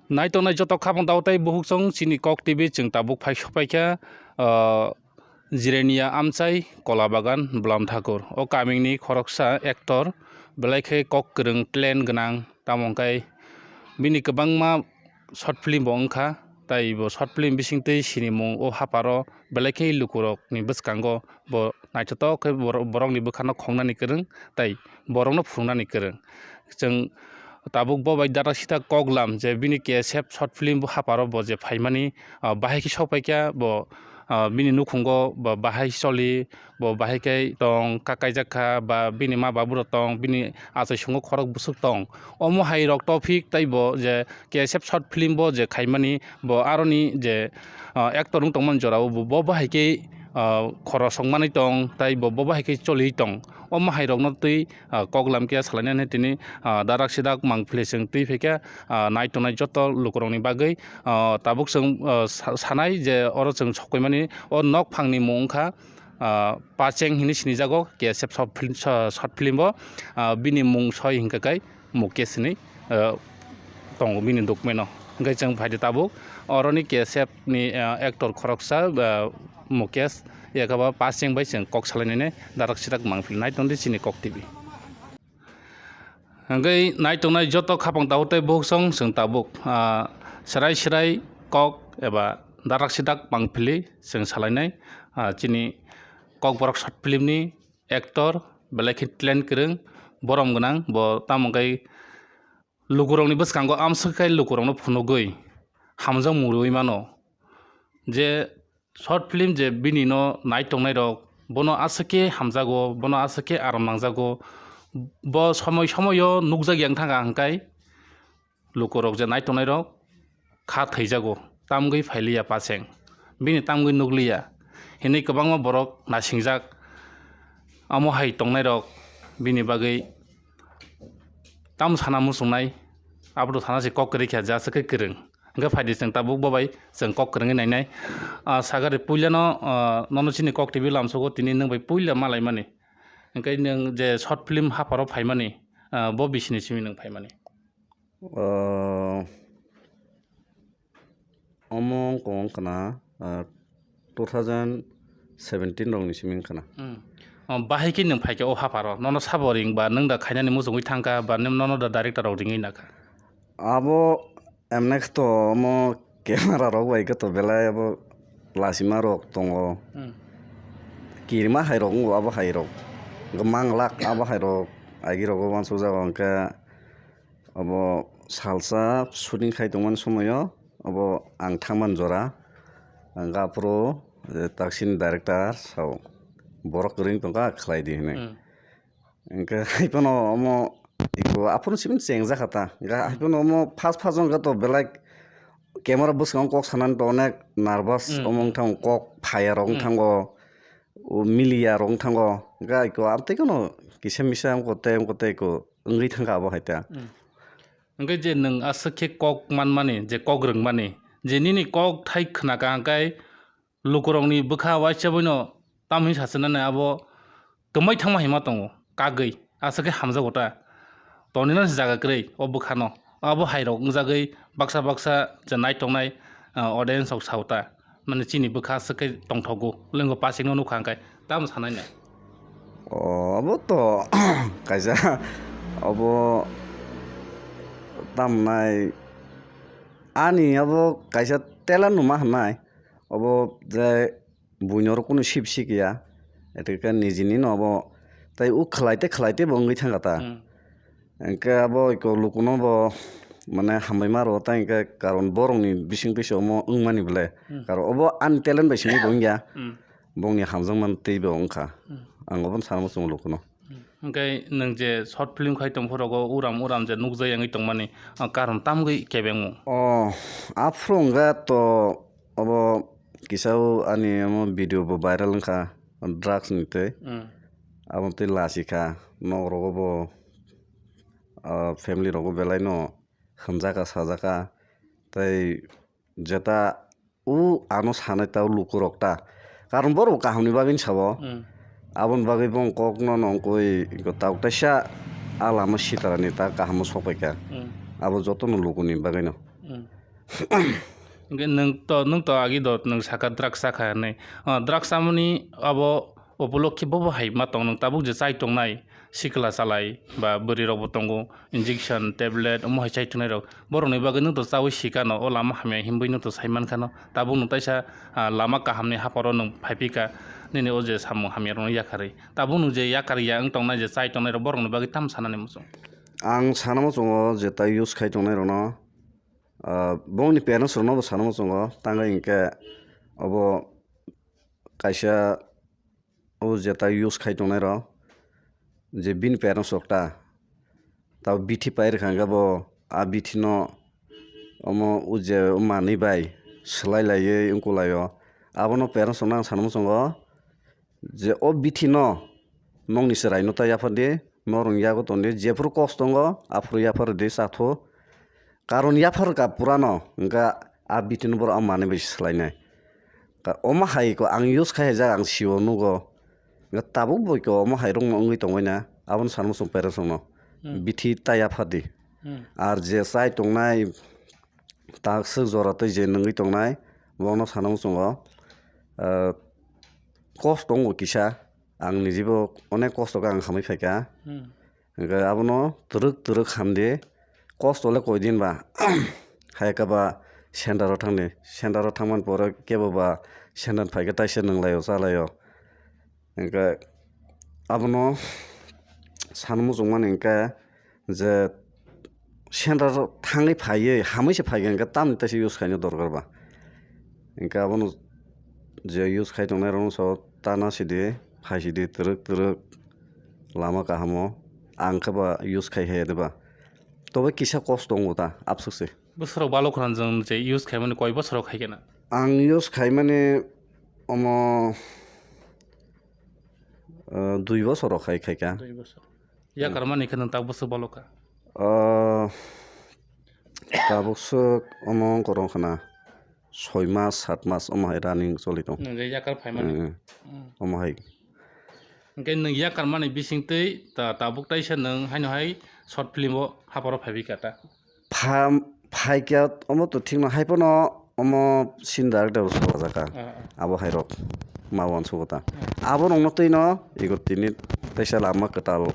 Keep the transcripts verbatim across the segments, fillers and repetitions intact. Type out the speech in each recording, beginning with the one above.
Naitongnai joto khapang tao tei bukhuk song chini Kok T V chwng tabuk phai sokphaikha, ah, Jirenia Amchai Kola Bagan Bwlam Thakur. O kamingni khoroksa actor, belai khe kok kwrwng, talent gwnang, tamo hwnkhe bini kwbangma short film bo wngkha, tei bo short film bisingtwi sinimung o haparo belai khe lukurokni bwskango bo naithotok khe bor-, borokni bwkhano khongnani kwrwng tei borokno phunuknani kwrwng. Chwng tabuk bo bai Dara Sita Koklam je bini K S F short film bo haparo bo je phaimani, ah, bahai khe sokpaikha bo, ah, bini nukhungo bo bahai choli, bo bahai khe tong, kakaijak kha, ba bini ma babu rok tong, bini achai sungo khorok bwswk tong. Omo hai rok topic tei bo je K S F short film bo je khaimani, bo aroni je, ah, actor wng tongmani jora o bo, bo bahai khe, ah, khorok songmani tong, tei bo, bo bahai khe choli tong. Omo hai rokno twi, ah, koklam khe salainani tini, ah, darak sidak mangpili chwng twi phaikha, ah, naitongnai joto lukurokni bagwi, ah, tabuk chwng, ah, sa-, sanai je oro chwng sokphaimani o nokphangni mung wngkha, ah, Pacheng hinwi sinijago K S F short film, sho-, short film o, ah, bini mung soi hinkha khe Mukesh hinwi, ah, tongo bini document o. Hinkhe chwng phaidi tabuk oroni K S F ni, ah, actor khoroksa, ah, Mukesh, yakaba Pacheng bai chwng kok salainani darak sidak mangpili. Nai tongdi chini Kok T V. Hwnkhe naitongnai joto khapang tabuk tei bukhuk song chwng tabuk, ah, serai serai kok eba darak sidak mangpili chwng salainai, ah, chini Kokborok short film ni actor, belai khe talent kwrwng, borom gwnang, bo tamo khe lukurokni bwskango amswk khe lukurokno phunugwi hamjakmung rwui mano. Je short film je bini no nai tongnai rok, bono aswk khe hamjago, bono aswk khe aram nangjago. Bo somoi somoi o nukjak yang thang kha hwnkhe lukurok je nai tongnai rok kha thwijago, tamgwi phailiya Pacheng, bini tamgwi nukliya hinwi kwbangma borok nasingjak. Amo hai tongnai rok bini bagwi tamo sana muchungnai, abono sana se kok kwrwi kha, je aswk khe kwrwng. Hwnkhe phaidi chwng tabuk bo bai chwng kok kwrwngwi nainai. Ah, sagari puilano, ah, nono chini Kok T V lamsogo tini nwng bai puila malaimani. Hwnkhe nwng je short film hapharo phaimani, ah, bo bisini simi nwng phaimani? Ah, omo wngkha wngkhana, ah, two thousand seventeen rokni simi wngkhana. Hmm. Oh, bahai khe nwng phaikha o hapharo? Nono sabo ring ba nwng da khainani muchungwi thangkha ba nwng nono da director rok ringwi nakha? Abo M N X to omo camera rok bai khe to belai abo lasima rok tongo. Hmm. Kirima hai rok wngo abo hai rok. Hwnkhe manglak abo hai rok agi rogo uansukjago hwnkhe abo salsa shooting khai tongmani somoio abo ang thangmani jora hwnkhe aphuru, eh, taksini director sao borok kwrwng tongkha khlai di hinwi. Hmm. Hwnkhe haiphano omo iko aphuru simi chengjak kha ta. Hwnkhe haiphano omo first first wngkha to belai camera bwskango kok sanani to onek nervous, hmm, omo wngthang kok phaiya rok, hmm, wngthango, o miliya rok wngthango. Hwnkhe iko amtwi kheno kisa misa wngkha tei wngkha tei iko wngwi thangkha abo hai ta. Hmm. Hwnkhe je nwng aswk khe kok manmani, je kok rwngmani, je nini kok thai khna kha hwnkhe lukurokni bwkha waisa boino tamni sachinani abo kwmai thangma hima tongo, kagwi, aswk khe hamjago ta. Tonina se jaga kwrwi o bwkhano, abo hai rok wngjagwi baksa baksa je nai tongnai, ah, audience rok sao ta, mane chini bwkha aswk khe tongthogo, lengo Pachengno nukha hwnkhe tamo sanai na. O, abo to kaisa, abo tamnai ani abo kaisa talent no ma hwnai. Obo je buino oro kunu sip sik ya, etike nijini no obo tei o khlai tei khlai tei bo wngwi thangkha ta. Hmm. Hwnkhe abo iko lukuno bo mane hambai ma rwo, tei hwnkhe karon borokni bising twi se omo wngmani bwle. Hmm. Karon obo ani talent bai simi bo wngya, hmm, bongni hamjakmani tei bo wngkha. Hmm. Ang obono sana muchungo lukuno. Hwnkhe nwng je short film khai tong phuru rogo uram uram je nukjak yangwi tongmani, ah, karon tamgwi kebengmung? O, aphuru hwnkhe to obo kisa o ani omo video bo viral wngkha drugs ni tei. Hmm. Abo tei lachikha nok rogo bo, ah, family rogo belai no hwnjakha sajaka tei jeta o ano sanai ta o lukurok ta. Karon borok bo kahamni bagwi sabo. Hmm. Aboni bagwi bo kok no nongkoi iko ta kaisa a lama sitarani ta kaham sokpaikha. Hmm. Abo jotono lukuni bagwino. Hmm. Hwnkhe nwng to, nwng to agi do nwng saka drugs chakha hinwi. Ah, drugs chamani abo upolokhe bobo hai ma tong nwng tabuk je chai tongnai sikla chalai ba bwrwi rokbo tongo injection, tablet omo hai chai tongnai rok. Borokni bagwi nwng to chaui sikano o lama hamya hinwi nwng to sai mankha no. Tabuk nwng taisa, ah, lama kahamni haparo nwng phaipika nini o je samung hamya rokno yakarwi. Tabuk nwng je yakar ya wng tongnai je chai tongnai rok borokni bagwi tamo sanani muchung? Ang sana muchungo je tai use khai tongnai rokno, ah, bongni parents rokno bo sana muchungo, tangwi hinkhe obo kaisa o je tai use khai tongnai rok je bini parents rok ta tabo bithi pai rwkha hinkhe bo a bithi no omo o je o manwi bai swlai laiwi wngkulaio. Abono parents rokno ang sana muchungo je o bithi no nokni chwrai no ta yaphardi, norok yago tongdi, jephuru kos tongo aphuru yaphardi chathu. Karon yapharkha purano, hwnkha a bithi no borok a manwi bai swlainai. Ka-, omo hai ko ang use khai haijak, ang sio nugo. Hwnkha tabuk boi ko omo hai rokno wngwi tongwi na, abono sana muchung parents rokno. Hmm. Bithi ta yaphardi. Hmm. Ar je chai tongnai, tak swk jora tei je nwngwi tongnai, bono sana muchungo, ah, kosto wngo kisa, ang nijibo onek kosto khe ang hamwi phaikha. Hmm. Hwnkhe abono twrwk twrwk hamdi, kosto le koidin ba, hayakhe ba center o thangdi, center o thangmani pore kebo ba center phaikhe taisa nwnglaio chalaio. Hwnkhe abono sana muchungmani hwnkhe je center o thangwi phaiwi hamwi se phaikhe hwnkhe tamni taisa use khaina dorkar ba. Hwnkhe abono je use khai tongnai rokno sao tana sidi, phai sidi, twrwk twrwk lama kahamo ang khe ba use khai hai de ba. Tobo kisa kosto wngo ta, abswk se. Bwswrok balok khna jwng je use khaimani koi bosor rok khai khe na? Ang use khaimani omo, ah, dui bosor rok khai, khai kha. Dui bosor. Yakar mani khe nwng tabuk swk balok kha? Ah, tabuk swk omo wng korong khna soi mas, sat mas omo hai running choli tong. Nwng je yakar phaimani? Mm, mm. Mm. Omo hai. Hwnkhe nwng yakar mani bisingtwi ta-, tabuk taisa nwng haino hai short film o haparo phaibi kha ta? Pha-, phaikya omo to thikno, hai phano omo scene director bo salajak kha. Ah, ah. Abo hai rok ma uansukgo ta. Ah. Abo rokno twi no ego tini teisa lama kwtal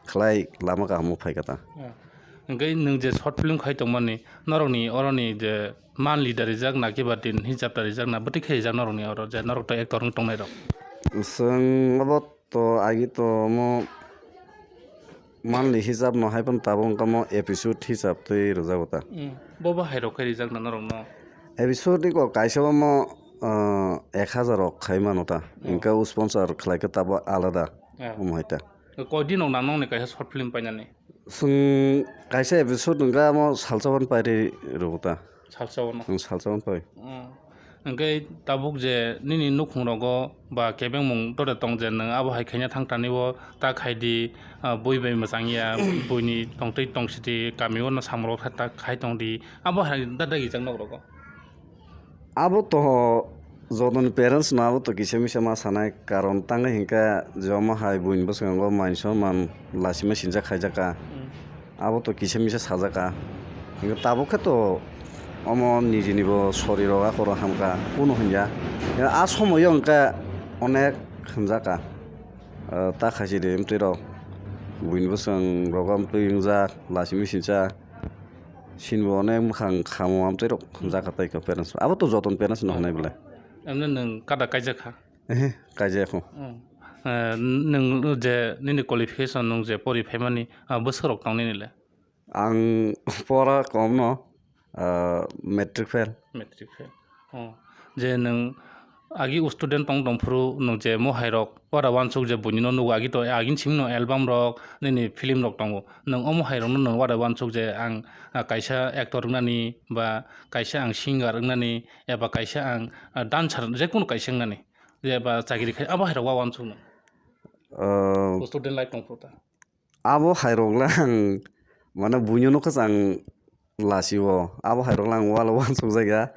khlai lama kaham o phaikha ta. Ah. Hwnkhe nwng je short film khai tongmani, norokni oroni je monthly da rijak na kiba din hisab da rijak na bwtwi khe rijak norokni oro je norok to actor wng tongnai rok? Chwng obo To agi to omo monthly hisab no hai phano tabuk wngkha omo episode hisab twi rwjago ta. Mm. Bo bo hai rok khe rijak na norok no? Episode ni kok kaisa omo, ah, ek hazar rok khai mano ta. Oh. Hwnkhe o sponsor khlai khe tabuk alada. Ah. Omo hai ta. Koi din rok nang nokni kaisa short film painani? Chwng kaisa episode hwnkha omo salsa wan pairi rwgo ta. Salsa wano? Ang salsa wan pai. Mm. Hwnkhe tabuk je nini nukhung rogo ba kebengmung tore tong je nwng abo hai khaina thang tani o ta khai di, ah, bui bai mwchang ya, buini tongtwi tongsidi kami o no samung rok ta khai tong di, abo hai da dagi jak nok rogo? Abo to jotoni parents no abo to kisa misa ma sanai, karon tangwi hinkhe je omo hai buini bwskango man sonman lasima sinjak khaijak kha. Mm. Abo to kisa misa sajak kha. Hinkhe tabuk khe to omo nijini bo sori rok akhoro hamkha, kunu hinya. A somoyo hinkhe onek hinjak kha. Ah, ta khaisidi mtwi rok. Buini bwswng rogo mtwi wngjak, lasimi sinsa. Sinibo onek mwkhang khamo amtwi rok hinjak kha tei khe parents. Abo to joton parents no hinai belai. Emne nwng kada kaijak kha? Ehe, kaijak kho. Hmm. Eh, nwng je nini qualification nwng je pori phaimani, ah, bwswk rok tong nini le? Ang pora kom no, ah, matric fail. Matric fail. Oh. Je nwng agi student tong tong phuru nwng je mohai rok wada uansuk je buini no nugo agi to agini simi no album rok nini film rok tongo. Nwng o mohai rok no nwng wada uansuk je ang, ah, kaisa actor wngnani ba kaisa ang singer wngnani eba kaisa ang, ah, dancer jekunu kaisa wngnani. Jeba chakiri khai, abo hai rok wa uansuk no? Ah, student life tong phuru ta. Abo hai rok le ang mane buino no kwchang lasi o. Abo hai rok le ang walo uansuk jagya.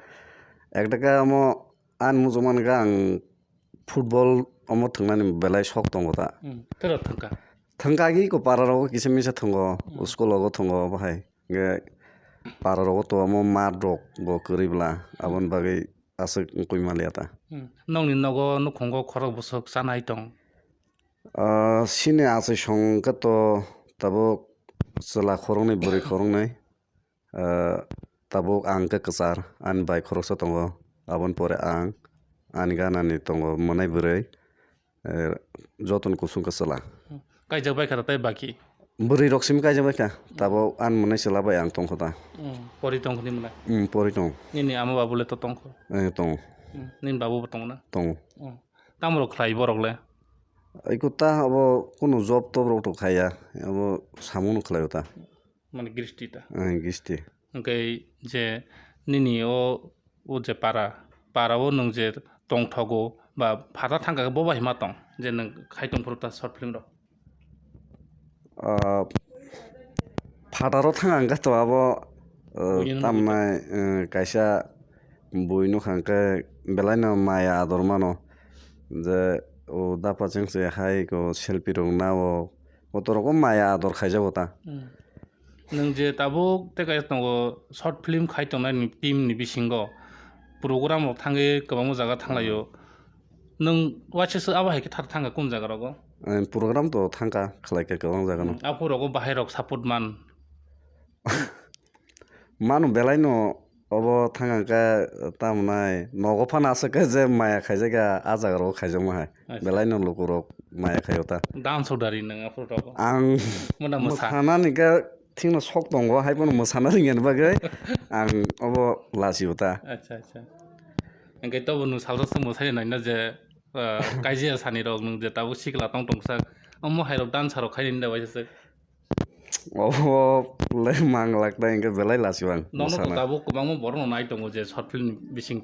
Ekdaka amo ani muchung mankha ang football omo thwngnani belai sok tongo ta. Hmm, tero thwngkha? Thwngkha agi ko para rogo kisa misa thwngo, hmm, school rogo thwngo abo hai. Hingke para rogo to omo mat rok bo kwrwi bla, aboni bagwi aswk wngwi manliya ta. Hmm. Nokni nogo nukhungo khorok bwswk chanai tong? Ah, chini achai song khe to tabuk chwla khoroknwi, bwrwi khoroknwi. Ah, tabuk ang khe kwchar, ani bai khoroksa tongo, aboni pore ang, ani ganani tongo mwnai bwrwi, eh, jotono kusung khe chwla. Kaijak bai kha da tei baki? Bwrwi rok simi kaijak bai kha, tabuk ani mwnai chwla bai ang tongkha da. Hmm, pori tongkha ni mwnai? Hmm, pori tong. Nini ama babu le to tongkha? Eh, tongo. Hmm, nini babu bo tongo na? Tongo. Hmm. Tamo rok khlai borok le? Iko ta abo kunu job tob rok to khaiya, abo samung no khlaio ta. Mane gristi ta. Eh, gristi. Hwnkhe je nini o, o je para, para o nwng je tongthogo ba phatha thangkha khe bo bai hima tong je nwng khai tong phuru ta short film rok? Ah, phataro thang ang khe to abo, ah, buino tamnai, ah, kaisa bui nukha hwnkhe belaino maya ador mano je o dapa chengse hai ko selfie rok nao. Kotorok o maya ador khaijago ta. Hmm. Nwng je tabuk tei kaisa tongo, short film khai tongnai ni team ni bisingo program rok thangwi kwbangma jaga thanglaio. Nwng waisa se abo hai khe thar thangkha kunu jaga rogo? Eh, program to thangkha, khlai kha kwbang jaga no. Hmm, aphuru rogo bahai rok support man? Mano belai no. Obo thang ang khe, tamo nai nogo phano aswk khe je maya khaijak ya, a jaga rok khaijakma hai. Acha. Belai no luku rok maya khaio ta. Dance o dari nang aphuru rogo. Ang muna mwsa. Mwsanani khe thikno sok tongo, hai phano mwsana rwngya ni bagwi ang obo lachio ta. Acha, acha. Hwnkhe tobo nwng salsa se mwsai nai na je, ah, kaijia sani rok nwng je tabuk sikla tong tong sak. Omo hai rok dance rok khai nini da waisa se. Obo le manglak ta hwnkhe belai lachio ang. Nono to mwsana. Tabuk kwbangma borok no nai tongo je short film bising.